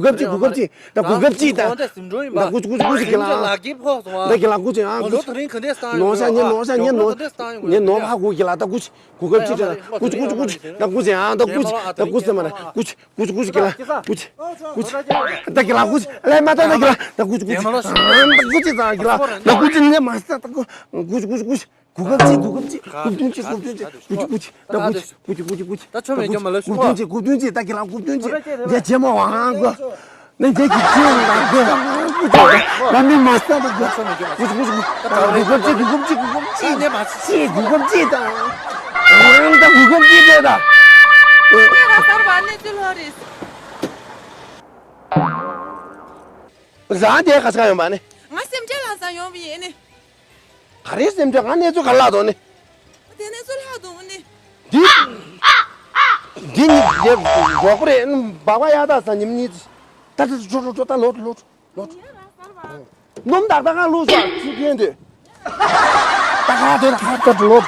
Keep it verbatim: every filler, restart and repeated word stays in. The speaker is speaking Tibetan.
གོ་སྐབས་ཅིག་གོ་སྐབས་ཅིག་ད་གོ་སྐབས་ཅིག་ད། ད་གུ་ཅི་གུ་ཅི་གི་ལ། ད་གུ་ཅི་གུ་ཅི་གུ་ཅི་གི་ལ། ད་གི་ལ་གུ་ཅི་ཨ་གུ་ཅི། ནོ་ཤ་ཉེ་ནོ་ཤ་ཉེ་ནོ། ཉེ་ནོ་ཧ་གོ་གི་ལ་ད་གུ་ཅི། གོ་སྐབས་ཅིག་ད། གུ་ཅི་གུ་ཅི་གུ་ཅི་ད་གུ་ཅི་ཨ་ད་གུ་ཅི་ད་གུ་ཅི་མ་ན་གུ་ཅི། ཀུ་ཅི་ཀུ་ཅི་ཀི་ལ། ཀུ་ཅི། ཀུ་ཅི། ད་ཀི་ལ་ཀུ་ཅི། ལེ་མ་ད་ད་ཀི་ལ། ད་ཀུ་ཅི་ཀུ་ཅི། ད་ཀུ་ཅི་ད་ཀི་ལ། ད་ཀུ་ཅི་ནེ་མ་ས་ད་ཀུ་ཀུ་ཅི་ཀུ་ཅི་ཀུ་ཅི། གུ་ཀབ་ཅི་གུ་ཀབ་ཅི་གུ་བདུན་ཅི་གུ་བདུན་ཅི་ཀུ་ཅི་ཀུ་ཅི། ད་ཀུ་ཅི་ཀུ་ཅི་ཀུ་ཅི་ཀུ་ཅི། ད་ཆོ་མེད་ཀྱང་མ་ལོས་ཤོག་གུ་བདུན་ཅི་གུ་བདུན་ཅི་ད་ཀི་ལ་གུ་བདུན་ཅི། ད་ཇེ་མོ་ཝང་གོ། ནེ་ཇེ་ཀི་ཅི་ད་ཀུ་ཀུ་ཅི། ད་ནེ་མ་ས་ད་ཀུ་ཀུ་ཅི་ཀུ་ཀུ་ཅི་ཀུ་ཀུ་ཅི་ཀུ་ཀུ་ཅི་ད། ད་ཀུ་ཀུ་ཅི་ད་ཀུ་ཀུ་ཅི་ད། ད་ཀུ་ཀུ་ཅི་ད། ད་ཀ་སར་བ་ནེ་ཅི་ལོ་རེད། རང་དེ་ག་ས་ག་ཡོང་པ་ནི། ང་སེམས་ཅན་ལ་ས་ཡོང་བ་ཡིན་ནི། ག་རེ་སེམས་ཅན། ང་གནས་ཚུལ་ག་ལ་དོ་ནི། དེ་གནས་ཚུལ་ལ་དོ་ནི། འདི། འདི་ཉིད་དེ་རོགས་པ་རེད། སྦག་སྦག་ཡག་ད་ས་ཉིམ་གཉིས། ད་ད་ད་ད་ད་ལོ་ལོ་ལོ། སྣུམ་དག་ད་ག་ལུགས་ས་ཚུལ་ཕན་དེ། ད་ག་དེ་ད་ག་ད་ལོ།